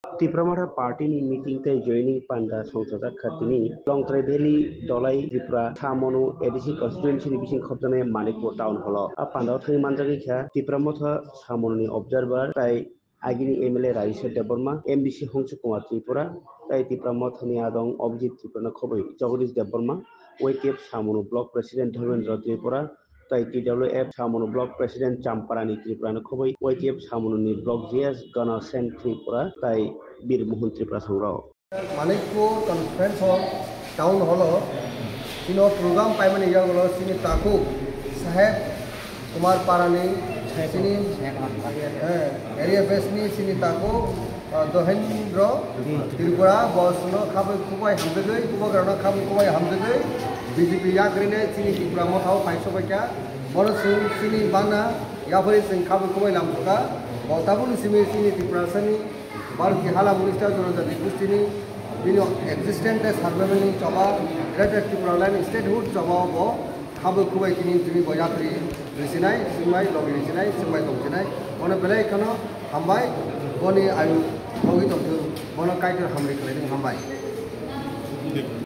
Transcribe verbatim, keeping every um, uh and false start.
Tipra Motha party ni meeting tei joining panda songchajak kha tini Longtrai Valley Dolai Tripura Samonu A D C constituency ni bising khopjaknai Manikpur town hall o. A panda o thangwi manjagwi kha Tipra Motha Samonu ni observer tai agini M L A Rajeswar Debbarma, M D C Hongsu Kumar Tripura, tai Tipra Motha ni adong Abhijit Tripura no khobwi Jagadish Debbarma, Y T F Samonu Block President Dharmendra Tripura, tai T W F Samonu Block President Champarani Tripura no khobwi Y T F Samonu ni Block G S Gana Sen Tripura tai Bir Mohon Tripura songrok. Manikpur Conference Hall, Town Hall o chini program paimani yagulo chini takhuk Saheb Kumar Parani, chini, eh, area base ni chini takhuk, ah, Dohendro Tripura, bo chwngno khabwi kubai hamjagwi, Bubagrano khabwi kubai hamjagwi, B J P yak rinai chini Tipra Motha o phai sobaikha, bono chwng chini bana yaphari chwng khabwi kubai lamsukha, bo tabukni simi chini Tiprasani Bharati Hala Minister Jonojati Gustini bini existence tei survival ni choba, Greater Tipraland Statehood choba o bo khabwi kubai tini tini bo yapri risinai, swngbai logi risinai, swngbai tongsinai. Bono belai kheno hambai, boni ayu logi tongthung, bono Kaitor hamri khlaithung, hambai.